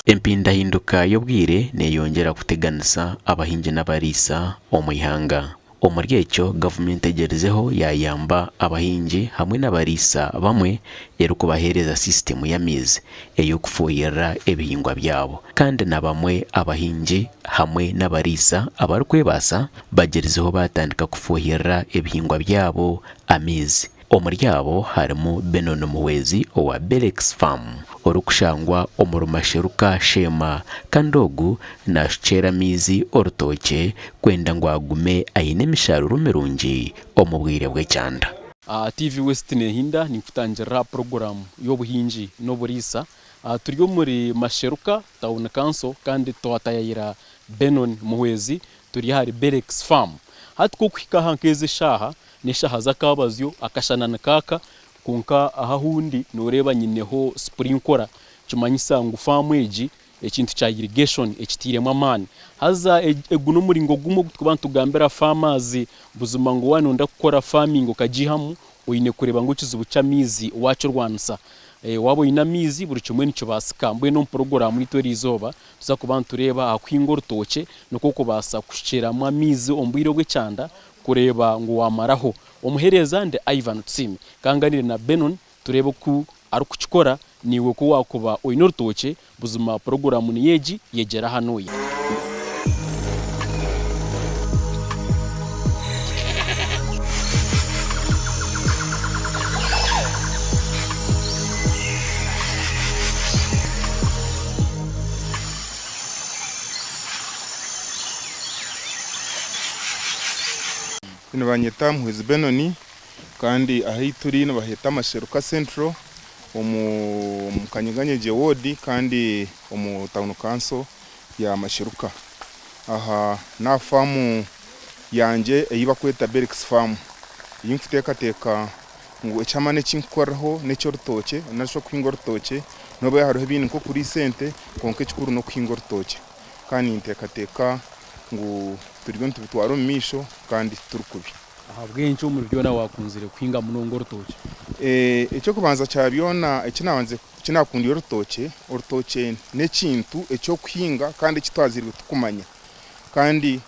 Empindahinduka y'obwire neyongyera kuteganisa abahingi n'abariisa omu ihanga. Omuri ekyo, gavumenti egyerizeho yayamba abahingi hamwe n'abariisa bamwe erikubaheereza sisitemu y'amaizi ey'okufuuhirira ebihingwa byabo. Kandi na bamwe abahingi hamwe n'abariisa abarikwebaasa bagyerizeho baatandika kufuuhirira ebihingwa byabo amaizi. Omuri abo harimu Benon Muhwezi owa Belex Farm orikushangwa omuri Masheruka Sheema kandi ogu naashukyera amaizi orutookye kwenda ngu agume aine emishaaruro mirungi omu bwire bw'ekyanda. Aha TV West Nehinda ninkutangirira aha puroguraamu y'obuhingi n'oburiisa. Turi omuri Masheruka Town Council kandi twatayayira Benon Muhwezi turi ahari Belex Farm. Hati ku okuhika aha nk'ezi eshaaha N'eshaaha z'akaabazyo akashana nikaaka kwonka aha ahu ndi nooreeba nyineho sipurinkora nikimanyisa ngu faamu egi ekintu kya irrigation ekitairemu amaani. Haza ogu n'omuringo gumwe ogu turikuba nitugambira faamazi buzima ngu waaba nooyenda kukora farming okagiihamu oine kureeba ngu ekizibu ky'amaizi waakirwanisa. Waaba oine amaizi buri kimwe nikibaasika. Mbwenu omu puroguraamu yaitu eriizooba nituza kuba nitureeba aha kuhinga orutookye nikwo kubaasa kushukyeramu amaizi omu bwire obw'ekyanda kureeba ngu waamaraho. Omuheereza ndi Ivan Tusiime. Ka nganiire na Benon tureebe oku arikukikora. Naiwe ku waakuba oine orutookye, buzima puroguraamu niyo egi, yegyera hanuya. Nibanyeta Muhwezi Benoni kandi ahu turi nibaheta Masheruka Central omu Kanyeganyegye ward kandi omu town council ya Masheruka. Aha n'aha faamu yangye ei barikweta Berix Farm ei nkuteekateeka ngu eky'amaani eki nkukoreraho n'eky'orutookye nari shi okuhinga orutookye n'obu hariho ebindi nk'okuriisa ente kwonka ekikuru n'okuhinga orutookye kandi ninteekateeka ngu turiyo nitubitwara omu maisho kandi tituri kubi. Ahabw'enki omuri byona waakunzire kuhinga munonga orutookye? Eky'okubanza kya byona eki naabanze eki naakundiire orutookye, orutookye n'ekintu eky'okuhinga kandi eki twazairwe turikumanya. Kandi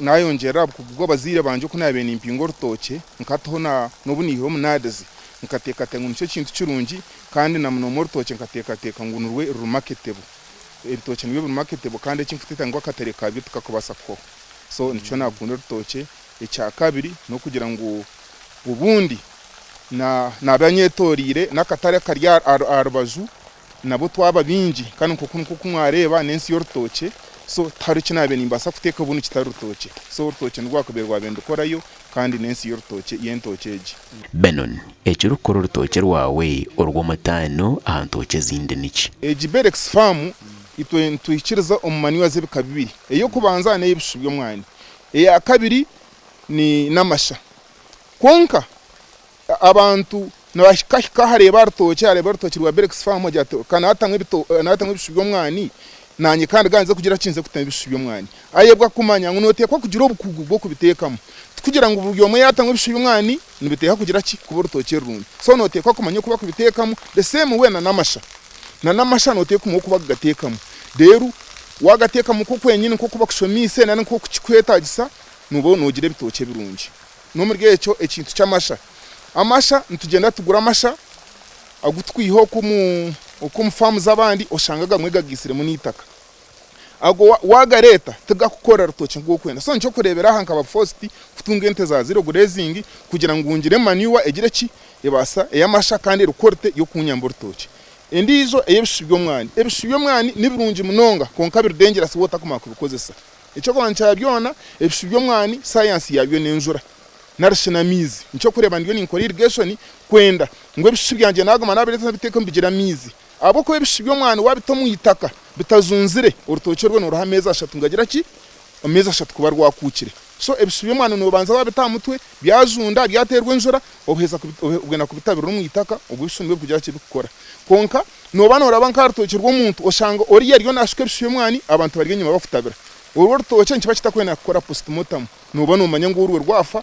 naayongyerera aha bukugu bw'abazaire bangye oku naabaire nimpinga orutookye, nkataho n'obu naihireho omunaadizi, nkateekateeka ngu nikyo kintu kirungi kandi na munonga orutookye nkateekateeka ngu nirwo ruri marketable. Ebitookye nibyo biri marketable kandi eki nkuteekateeka ngu akatare kabyo tikakubaasa kuhwaho. So nikyo naakunda orutookye. Ekyakabiri n'okugira ngu obundi naaba nyetoreire n'akatare akari aha rubaju nabo twaba baingi kandi nk'oku nk'oku mwareeba n'ensi y'orutookye so tihariho eki naabaire nimbaasa kuteeka obundi kitari rutookye. So orutookye nirwo rwakubaire rwabaire nirukorayo kandi n'ensi y'orutookye y'entookye egi. Benon, ekirikukora orutookye rwawe orw'omutaano aha ntookye ezindi niki? Egi Berex Farm itwe nituhikiriza omu manure z'ebika bibiri. Ey'okubanza n'ey'ebishushu by'omwani. Eya kabiri ni n'amasha. Kwonka abantu nibahikahika ahareeba aha rutookye, areeba orutookye rwa Berex Farm agira ati ka naatamu ebishushu by'omwani naanye kandi ka nze kugira ki nze kutamu ebishushu by'omwani. Ayebwa kumanya ngu nooteekwa kugira obukugu bw'okubiteekamu. Tikugira ngu buri omwe yaatamu ebishushu by'omwani nibiteekwa kugira ki kuba orutookye rurungi. So nooteekwa kumanya oku barikubiteekamu the same way na n'amasha. Na n'amasha nooteekwa kumanya oku barikugateekamu. Reero waagateekamu nk'oku kwenyini nk'oku bakushomiise nari nk'oku kirikwetaagisa nooba noogira ebitookye birungi. N'omuri ekyo ekintu ky'amasha. Amasha nitugyenda tugura amasha agu turikwiha okwo omu faamu z'abandi oshanga agamwe gagaitsiremu n'eitaka. Ago waagareeta tigakukora rutookye nku orikwenda. So nikyo orikureebera aha nkaba forced kutunga ente za zero grazing kugira ngu ngire manure egire ki? Ebaasa ey'amasha kandi eri quality y'okunyamba orutookye. Endiijo ey'ebishushu by'omwani. Ebishushu by'omwani ni birungi munonga kwonka biri dangerous waaba otakumanya kubikozesa. Eky'okubanza kya byona, ebishushu by'omwani sayansi yaabyo n'enjura nari shi n'amaizi. Nikyo orikureeba ndiyo ninkora irrigation kwenda ngu ebishushu byangye naaguma naabireeta nabiteeka bigire amaizi. Ahabw'okuba ebishushu by'omwani waabita omu itaka bitazunzire, orutookye rwo nooruha ameezi ashatu ngu agira ki? Ameezi ashatu kuba rwakuukire. So ebishushu by'omwani noobanza waabita aha mutwe, byajunda, byateerwa enjura, obuheeza obwenda kubitabirira omu itaka, obwo ebishushu nibyo birikugira ki? Bikukora. Kwonka nooba nooraba nk'aha rutookye rw'omuntu, oshanga oriya ariyo naashuka ebishushu by'omwani, abantu bari enyima bakutabira. Orwo orutookye nikiba kitakwenda kukora postmortem, nooba noomanya ngu orwo rwafa,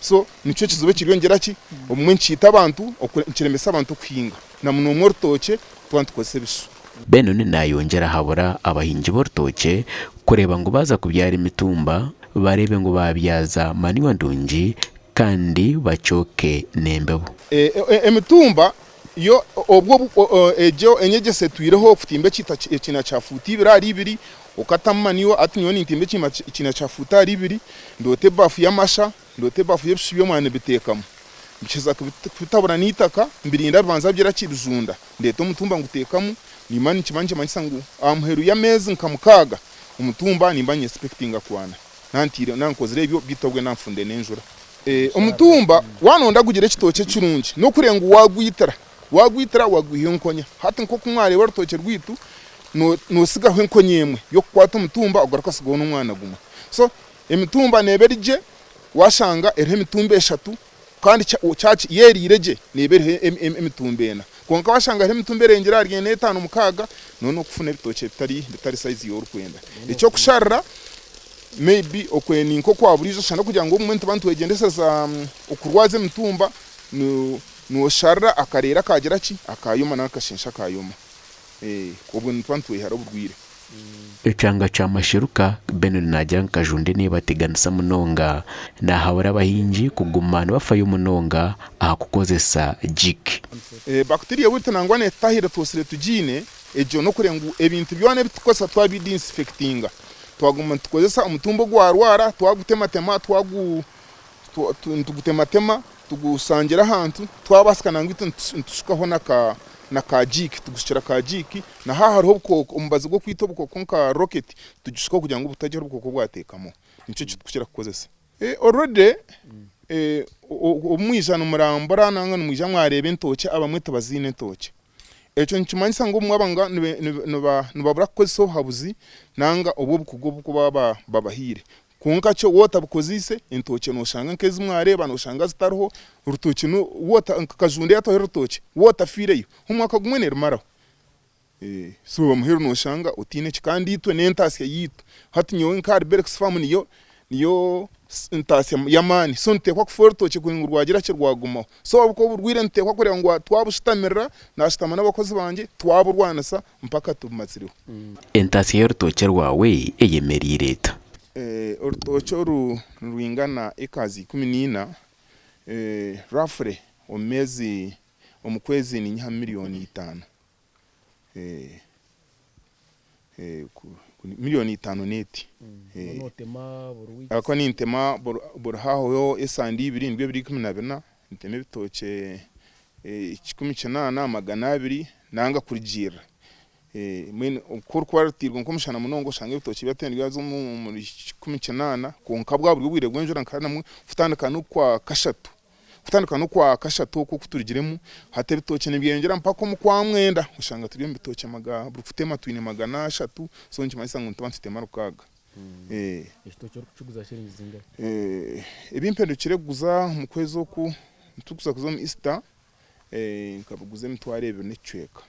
so nikyo kizibu ekiriyo nikigira ki? Obumwe nikiita abantu, nikiremesa abantu kuhinga. Na munoomwe orutookye twaba nitukozesa ebishushu. Benon nayongyera ahabura abahingi b'orutookye kureeba ngu baaza kubyara emitumba bareebe ngu baabyaza manure ndungi kandi bacooke n'embibo. Emitumba yo obwo egyo enyegyesa etwireho okutimba ekiina kya fuuta ibiri ahari ibiri okatamu manure hati nyowe nintimba ekiina kya fuuta ahari ibiri ndoota ebaafu y'amasha Ndoota ebafu y'ebishushi by'omwani mbiteekamu. Mbiheza kubitabura n'eitaka, mbirinda bibanza bigira ki bijunda. Ndeeta omutumba nguteekamu, nimba nikiba nikimanyisa ngu aha muheru y'ameezi nka mukaaga, omutumba nimba ninyesipekitinga kwana. Naaba nkozire ebyo beitu obwe naaba nfunire n'enjura. Omutumba waaba nooyenda kugira ekitookye kirungi, n'okureeba ngu waagwitira. Waagwitira waagwihaho enkonya. Hati nk'oku mwareeba orutookye rwaitu, noosigaho enkonya emwe y'okukwata omutumba ogaruke osigeho n'omwana gumwe. So Emitumba neeba eri gye waashanga eriho emitumba eshatu kandi yeeriire gye neeba eriho emitumba ena. Kwonka waashanga hariho emitumba erengire ahari ena, etaano, mukaaga nooba n'okufuna ebitookye bitari sayizi ei orikwenda. Eky'okusharira maybe okwe ni nk'okwa buriijo shana kugira ngu obumwe nituba nitwegyendesereza okurwaza emitumba, noosharira akareera kaagira ki, akaayoma nari akasheeshe akaayoma. Obwo nituba nitwehara oburwaire. Ekyanga kya Masheruka, Benon naagira ngu Kajunde neebateganisa munonga. Naahabura abahingi kuguma nibafayo munonga aha kukozesa Jik. Bacteria wilt nangwa neetutahirira twosire tugiine, egyo n'okureeba ngu ebintu byona ebi turikukozesa twabidinsifekitinga. Twaguma nitukozesa omutumba ogwarwara twagutematema, twagu nitugutematema tugusangira ahantu, twabaasika nangwa itwe nitushukaho na ka jiiki, tugushukira ka jiiki, na haaba hariho obukooko, omubazi gw'okwita obukooko nka rocket, tugushukaho kugira ngu butagira obukooko obwateekamaho. Nikyo eki turikukira kukozesa. Already obu mwija nimurambura nangwa nimwija mwareeba entookye, abamwe tibaziine entookye. Ekyo nikimanyisa ngu obumwe abanga nibabura kukozesa obuhabuzi nanga obu obukugu obu babahaire. Kwonka kyo waaba otabikozeise, entookye nooshanga nk'ezi mwareeba nooshanga zitariho, orutookye waaba nka kajunda yaatwaire orutookye, waaba otafiireyo, omwaka gumwe neerumaraho. So amuheru nooshanga otaine ki kandi itwe n'entaasya yaitu. Hati nyowe nka ahari Berks Farm niyo niyo ntaasya y'amaani, so nituteekwa kufa orutookye kugira ngu rwagira ki rwagumaho. So ahabw'okuba oburwaire nituteekwa kureeba ngu twabushitamira, naashutama n'abakozi bangye twaburwanisa mpaka tubumazireho. Entaasya y'orutookye rwawe eyemereire eta? Orutookye oru nirwingana ekazi 14 roughly omu meezi omu kwezi ninyihamu miriyoni itaano. Miriyoni itaano n'eti. Ahabw'okuba nintema buri hahwaho esande ibiri nibyo biri 14, ntema ebitookye 1800, 200 nanga kurugiirira. Mbwenu ku orikuba rutairwe nk'omushana munonga oshanga ebitookye byatandika byaza omuri 1800 kwonka bwaba buri obwire bw'enjura nka namwo kutandika n'okwa kashatu kutandika n'okwa kashatu oku oku turugiremu hati ebitookye nibyeyongyera mpaka omu kwa mwenda oshanga turi omu bitookye buri kutema twine 300 so nikimanyisa ngu nituba nitutema rukaaga. Ekitookye orikukiguza shiringi zingahi? Ebi mpendukire kuguza omu kwezi oku turikuza kuza omu Easter nkabiguza 20,000 n'ekicweka.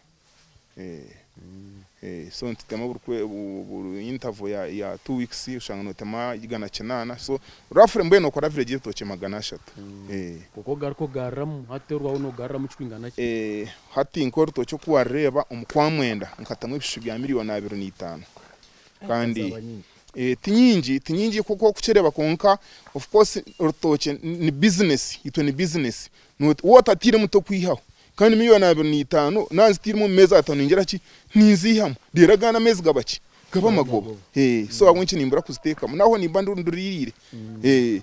So nitutema buri interval ya 2 weeks oshanga notema 180 so roughly mbwenu nokora average y'ebitookye 300. Kwonka ogaruka ogaruramu, hati orwawe nogaruramu kikwingana ki? Hati nk'orutookye oku warureeba omu kwamwenda nkatamu ebishushu bya 25,000,000 kandi tinyingi tinyingi nk'oku orikukireeba kwonka of course orutookye ni business itwe ni business waaba otatairemu tokwihaho. Kandi 25,000,000 naaba nzitairemu omu meezi ataano ningira ki? Ninziihamu. Reero agandi ameezi gaba ki? Gaba amagoba. So ahabw'enki nimbura kuziteekamu? Naho nimba nduriiriire.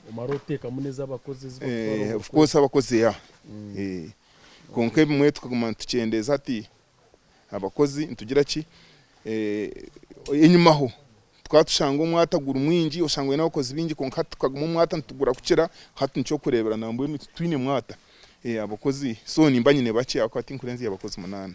Omara oteekamu n'ez'abakozi ezi barikutwara omu Of course abakozi yeah. Kwonka ebimwe tukaguma nitukyendeeza hati abakozi nitugira ki? Enyimaho tukaba tushanga omwata guri mwingi oshanga oine abakozi baingi kwonka hati tukaguma omwata nitugura kukira hati nikyo orikureebera nambwenu titwine mwata. Abakozi so nimba nyine bakye ahabw'okuba tinkurenza abakozi munaana.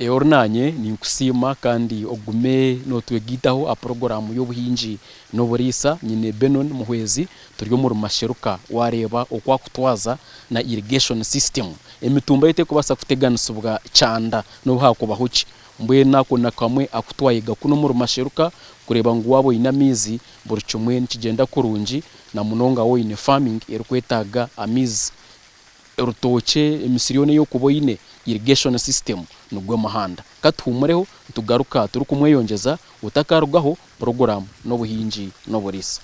Ori naanye ninkusiima kandi ogume notwegaitaho aha puroguraamu y'obuhingi n'oburiisa. Nyine Benon Muhwezi turi omuri Masheruka wareeba oku akutwaza na irrigation system. Emitumba ye terikubaasa kuteganisibwa kyanda n'obu haakubaho ki. Mbwenu ako na kamwe aku twayega kunu omuri Masheruka kureeba ngu waaba oine amaizi buri kimwe nikigyenda kurungi na munonga waaba oine farming erikwetaaga amaizi. Orutookye, emisiri yoona ei orikuba oine Irrigation system nigwo muhanda. Ka tuhumureho nitugaruka turikumweyongyeza otakarugaho puroguraamu n'obuhingi n'oburiisa.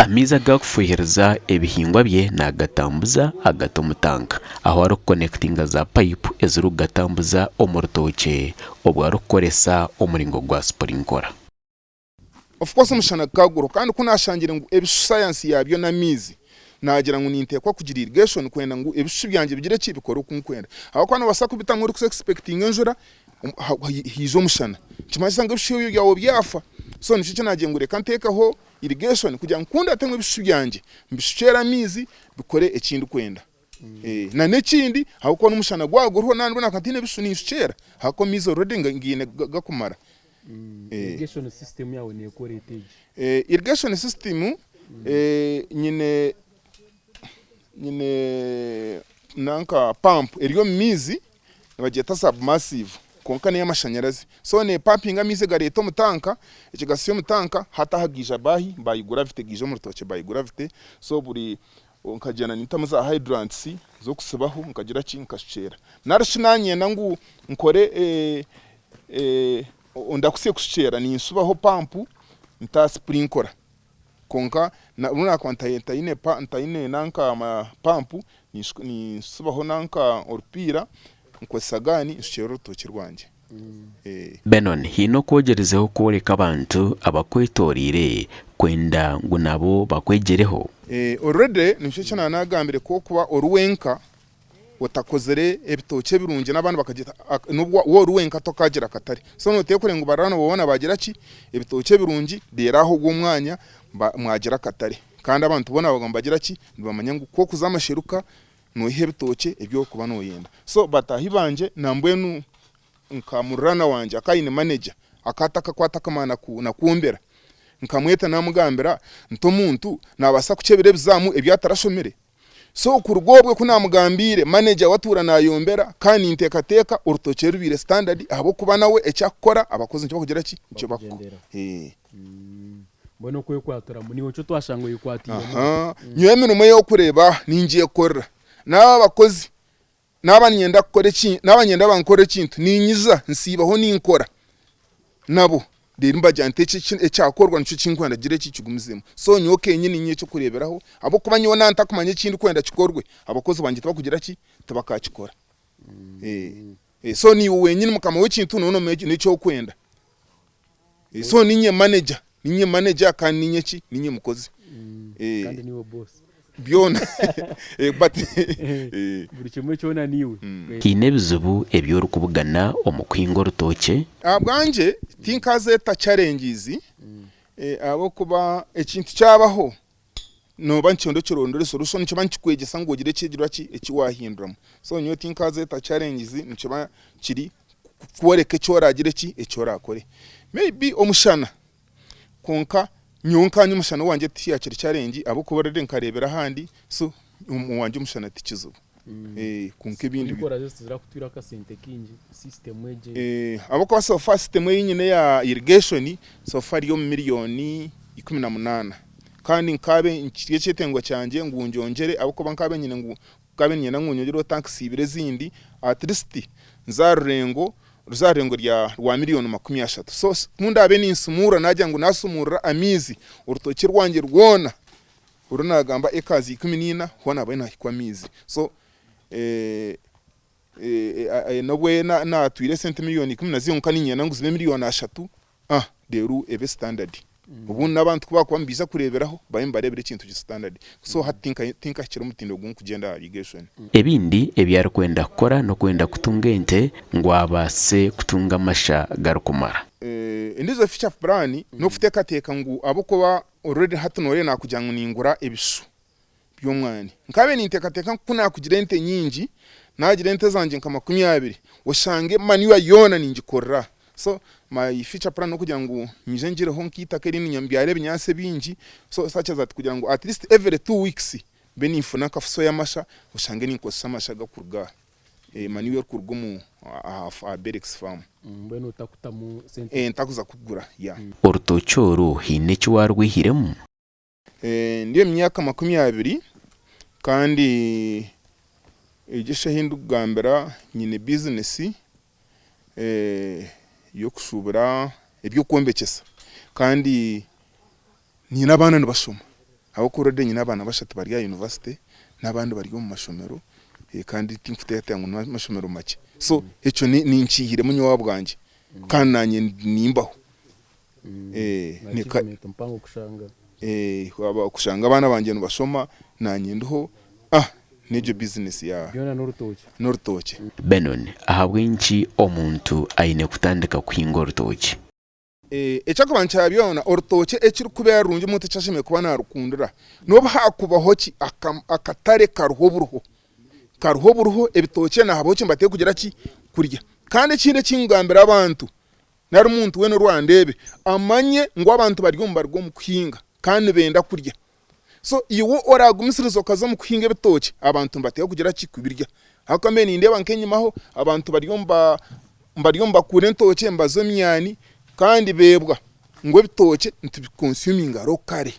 Amaizi agu arikufuhiriza ebihingwa bye naagatambuza agata omu tanka ahu arikukonekitinga za payipu ezirikugatambuza omu rutookye. Obwo arikukoresa omuringo gwa sipurinkora. Of course omushana gukagurwa kandi ku nashangire ngu ebishu sayansi yabyo n'amaizi, nagira ngu ninteekwa kugira irrigation kwenda ngu ebishu byangye bigire ki, bikore oku nkwenda. Ahabw'okuba nobaasa kubitamu ori ku expectinga enjura haija omushana, nikimanyisa ngu ebishu ebyo byawe byafa. So nikyo eki nagira ngu reka ntekeho irrigation kugira ngu ku ndatemu ebishu byangye, mbishukyere amaizi bikore eki ndikwenda. Na n'ekindi ahabw'okuba n'omushana gwaba guriho naaba ndibona nka ntaine ebishu ninshukyera ahabw'okuba amaizi already ngaine gakumara. Irrigation system yaawe neekora eta egi? Irrigation system nyine nyine nanka pump eri omu maizi nibagyeta submersive kwonka n'ey'amashanyarazi so neepampinga amaizi egareeta omu tanka ekigasya omu tanka hati aha gaija baahi by gravity gaija omu rutookye by gravity so buri Nkagyenda nintamu za hydrants z'okutsibaho nkagira ki nkashukyera. Nari shi nanyenda ngu nkore ndakutsya kushukyera nintsibaho pampu nta sprinkora. Kwonka obu nakuba ntaine ntaine nanka pampu nintsibaho nanka orupiira nkozesa gaani nshukyera orutookye rwangye. Benon haine oku ogyerizeho kworeka abantu abakwetoreire kwenda ngu nabo bakwegyereho? Already nikyo eki naanagambire ku okuba ori wenka otakozire ebitookye ebirungi n'abandi bakagira n'obu waaba ori wenka tokaagira akatare. So nooteekwa kureeba ngu bariraanwa baawe boona baagira ki? Ebitookye ebirungi reero aho ogwo omwanya mwagira akatare. Kandi abantu boona baguma nibagira ki? Nibamanya ngu ku orikuza amasheruka Noiha ebitookye ebi orikuba noyenda. So bataahi bangye nambwenu nka mururana wangye akaba aine manager akaba atakakwata akamara nakwombera. Nkamweta namugambira nti omuntu nabaasa kukyebera ebizaamu ebi atarashomire? So kuruga obwe ku namugambiire manager we atuura nayombera kandi ninteekateeka orutookye rubaire standard ahabw'okuba nawe eki akukora abakozi nikyo bakugira ki? Nikyo bakukora. Mbwenu okwekwatiramu niiwe nikyo twashanga oyekwatiiremu. Aha, nyowe emirimo ey'okureeba ningyekorera. Naaba abakozi naaba niinyenda kukora eki, naaba niinyenda bankorere ekintu, niinyija nsiibaho ninkora nabo reero mbagira nti eki ekyakorwa nikyo kinkwenda gira eki kigumizemu. So nyowe kenyini niinye eky'okureeberaho ahabw'okuba nyowe naaba ntakumanya eki ndikwenda kikorwe, abakozi bangye tibakugira ki, tibakaakikora. So niiwe wenyini mukama w'ekintu nooba noomanya n'eki orikwenda. So ninye manager, ninye manager kandi ninye ki, ninye mukozi. Kandi niiwe boss. Byona but Buri kimwe kyona niiwe. Haine ebizibu ebi orikubugana omu kuhinga orutookye? Ahabwangye tinkazeeta challenges ahabw'okuba ekintu kyabaho Nooba nikyenda okirondore solution nikiba nikikwegyesa ngu ogire ekigirwa ki eki waahinduramu. So nyowe tinkaazeeta challenges nikiba kiri kukworeka eki oraagire ki eki oraakore. Maybe omushana kwonka nyowe nkaanye omushana owangye tiyaakiri challenge ahabw'okuba already nkareebera ahandi so owangye omushana ti kizibu. Kwonka ebindi. Sprinkler zo tizirakutwire akasente kaingi system egi. Ahabw'okuba so far system ei nyine eya irrigation so far eri omu miriyoni 18. Kandi nkaabe kiri ekyetengo kyangye ngu ngyongyere ahabw'okuba nkaabe nyine ngu nkaabe niinyenda ngu nyongyereho tanks ibiri ezindi at least nze aha rurengo ruze aha rurengo rya rwa miriyoni 30. So ku ndaabe ninsumuurura naagira ngu naasumuurura amaizi orutookye rwangye rwona oru naagamba acres 14 hoona haabayo nihahikwa amaizi. So n'obu naatwire esente miriyoni ikumi na zibiri kwonka niinyenda ngu zibe miriyoni ashatu. Reero ebe standard. Obundi n'abantu ku baakuba nibaija kureeberaho babe nibareebera ekintu kiri standard. So hati tinkahikire omutindo ogu nkugyenda aha irrigation. Ebindi ebi arikwenda kukora n'okwenda kutunga ente ngu abaase kutunga amasha garikumara. Endiijo future plan n'okuteekateeka ngu ahabw'okuba. Already hati noreeba nakugira ngu ningura ebishu by'omwani. Nkabaire ninteekateeka ngu ku naakugira ente nyingi, naagira ente zangye nka 20, oshange manure yoona ningikorera. So my future plan n'okugira ngu nyije ngireho nk'eitaka erindi mbyare ebinyaatsi ebingi so such that kugira ngu at least every 2 weeks mbe ninfuna nka fuso y'amasha, oshange ninkozesa amasha agakuruga aha, manure erikuruga omu aha Berex farm. Mbwenu otakutamu sente? Ntakuza kugura, yeah. Orutookye oru haine eki waarwihiremu? Ndi omu myaka 20 kandi egi eshaaha ei ndikugambira nyine bizinesi y'okushuubura eby'okwombekyesa kandi nyine abaana nibashoma ahabw'okuba already nyine abaana bashatu bari aha yunivasite n'abandi bari omu mashomero kandi tinkuteekateeka ngu n'amashomero makye so ekyo ninkiihiremu nyowe ahabwangye kandi naanye nimbaho. Achievement mpango kushanga. Kushanga abaana bangye nibashoma nanye ndiho ah n'egyo bizinesi ya. Byona n'orutookye. N'orutookye. Benon, ahabw'enki omuntu aine kutandika kuhinga orutookye? Eky'okubanza kya byona, orutookye ekirikubeera rurungi omuntu eki ashemereire kuba naarukundira, n'obu haakubaho ki, akatare kariho buriho. Kariho buriho, ebitookye nahabaho ki nibateekwa kugira ki? Kurya. Kandi ekindi eki nkugambira abantu, Nari omuntu weena orwandeebe amanye ngu abantu bari omu bariga omu kuhinga kandi nibenda kurya. So iwe oragumisiriza okaza omu kuhinga ebitookye abantu nibateekwa kugira ki? Kubirya. Ahabw'okuba mbwenu nindeeba nk'enyimaho abantu bari omu bari omu bakuura entookye nibaza omu myani kandi beebwa ngu ebitookye nitubikonsuminga locally.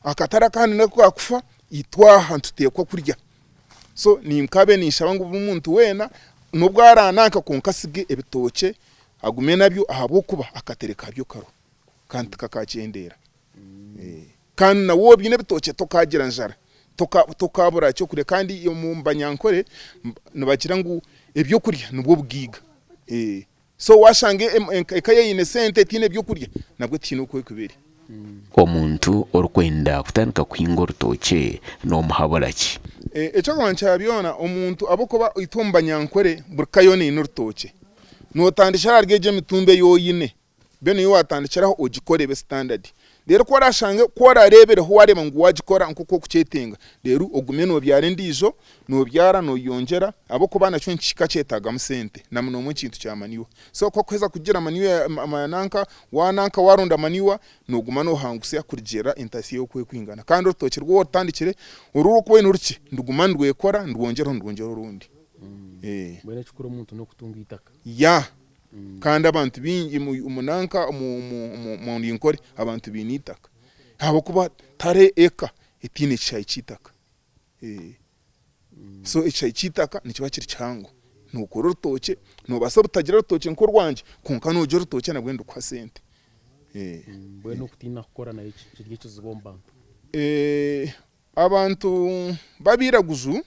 Akatare akandi naku kakufa itwe aha nituteekwa kurya. So ninkabe ninshaba ngu buri muntu weena n'obu arananka kwonka asige ebitookye agume nabyo ahabw'okuba akatere kabyo kariho kandi tikakakyendeera. Kandi na waaba oine ebitookye tokagira njara, tokabura kyokurya kandi omu banyankore nibagira ngu ebyokurya nibwo bugaiga. So washanga eka eine sente etaine byokurya nabwo tihaine oku erikuba eri. Omuntu orikwenda kutandika kuhinga orutookye nomuhabura ki? Eky'okubanza kya byona omuntu ahabw'okuba itwe omu Banyankore buri ka yoona eine orutookye, nootandikira ahari egyo emitumba ei oine, then ei waatandikiraho ogikore ebe standard. Reero ku oraashange ku oraareebereho waareeba ngu waagikora nk'oku orikukyetenga, reero ogume noobyara endiijo, noobyara nooyongyera ahabw'okuba nakyo nikihika kyetaagamu sente na munonga ekintu kya manure. So ku orikuheza kugira manure nanka waananka waaronda manure, nooguma noohangusya kurugiirira entasya ei oku erikwingana. Kandi orutookye rwo waarutandikire, oru orikuba oine orukye, niruguma nirwekora nirwongyeraho nirwongyeraho orundi. Mbwenu ekikuru omuntu n'okutunga eitaka. Yeah. Kandi abantu baingi omu nanka omu Nkore abantu baine eitaka ahabw'okuba tihariho eka etaine kishaayi ky'eitaka. So ekishaayi ky'eitaka nikiba kiri kihango. Nookora orutookye, noobaasa obutagira rutookye nk'orwangye kwonka noogira orutookye nabwo nirukuha sente. Mbwenu okutiina kukora nayo kiri ekizibu omu bantu? Abantu b'abairaguju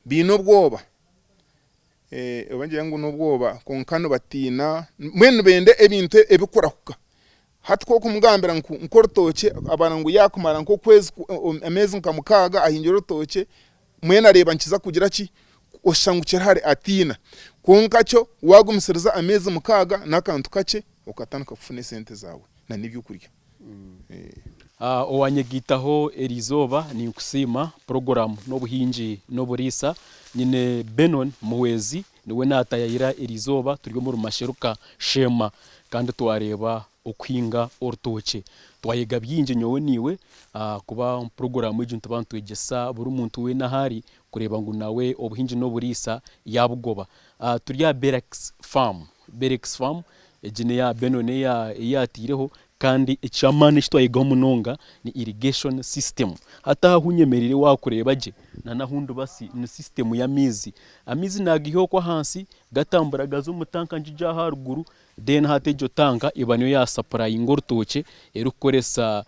baine obwoba. Oba ngira ngu n'obwoba kwonka nibatiina mbwenu nibenda ebintu ebikurahuka. Hati ku orikumugambira ngu nk'orutookye abara ngu yaakumara nk'okwezi ameezi nka mukaaga ahingire orutookye, mbwenu areeba nikiza kugira ki, oshusha ngu kiri hare atiina. Kwonka kyo waagumisiriza ameezi mukaaga n'akantu kakye okatandika kufuna esente zaawe n'ebyokurya. Owanyegaitaho eriizooba ninkusiima, puroguraamu n'obuhingi n'oburiisa. Nyine Benon Muhwezi niwe naatayayira eriizooba turi omuri Masheruka Sheema kandi twareeba okuhinga orutookye. Twayega bingi nyowe naiwe ahakuba omu puroguraamu egi nituba nitwegyesa buri muntu weena ahu ari kureeba ngu nawe obuhingi n'oburiisa yaabugoba. Turi aha Berex Farm, Berex Farm Egi n'eya Benon ei yaataireho kandi eky'amaani eki twayegaho munonga ni irrigation system. Hati aha ahu nyemereire waakureeba gye n'ahu ndibasi ni system y'amaizi. Amaizi naagaiha okwo ahansi gatambura gaza omu tanka ngigyo aho aharuguru then hati egyo tanka eba niyo yaasapurayinga orutookye erikukoresa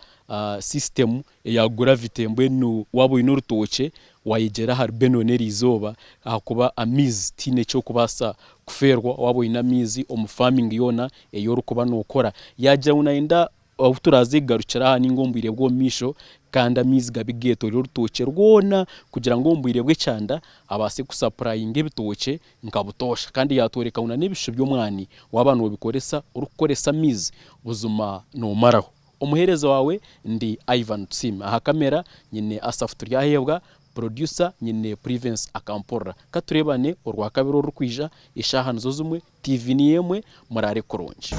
system eya gravity mbwenu waaba oine orutookye wayegyera ahari Benon eriizooba ahakuba amaizi tihaine eki orikubaasa kufeerwa waaba oine amaizi omu farming yoona ei orikuba nookora. Yaagira ngu nayenda obu turaaze kugarukira aha nainga omu bwire bw'omu maisho kandi amaizi gabe geetoreire orutookye rwona kugira ngu omu bwire bw'ekyanda abaase kusapurayinga ebitookye nka butoosha. Kandi yaatworeka ngu n'ebishushu by'omwani waaba noobikoresa orikukoresa amaizi buzima noomaraho. Omuheereza waawe ndi Ivan Tusiime. Aha kamera nyine Asaph Turyaheebwa, Producer nyine Privence Akampurira. Ka tureebane Orwakabiri orurikwija, eshaaha nizo zimwe, TV niyo emwe, muraare kurungi.